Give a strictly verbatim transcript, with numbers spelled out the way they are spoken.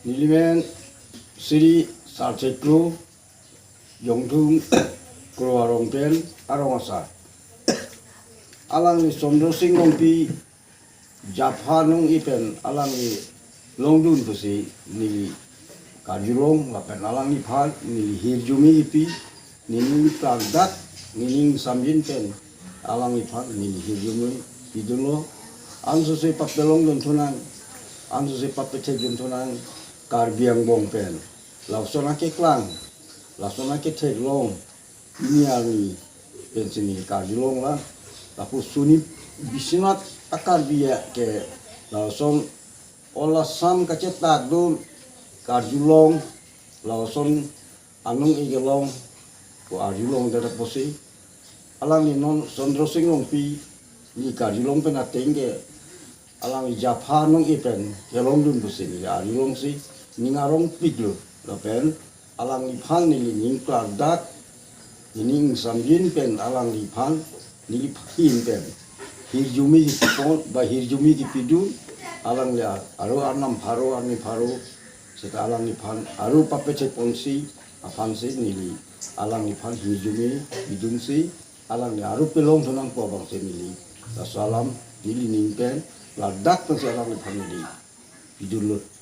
Nelimen Sri Sarthek Kro, Jongthung Kro arong pen arong asar. Alangli Chandra Sing Rongpi japha nong-e pen alangli longdun pusi neli karjulong lapen alangliphan neli hirjume hipi, nening klardak, nening samjin pen alangliphan neli hirjume pidunlo. Ansose papelongdun thunang, ansose papethekdun thunang, Karbi angbong pen lason akeklang, lason aketheklong, pini arni pensi neli karjulong lang. Lapu suni Biswanath a-Karbi ke lason all Assam kachetakdun karjulong, lason anong-e kelong ko arjulongdet apotsi, alangli non Chandra Sing Rongpi neli karjulong pen ateng ke alangli japha nong-e pen kelongdun pusi neli arjulongsi ning arongpiklo. Lapen alangliphan neli ning klardak, nening samjin pen alangliphan neli phin pen hirjume kipon ba hirjume kipidun. Alangli aro arnam pharo arni pharo seta alangliphan aro papethekponsi aphansi neli alangliphan hirjume pidunsi alangli aro pelongthu nangpo abangsi neli laso alam neli ning pen ladak pensi alangliphan neli pidunlo.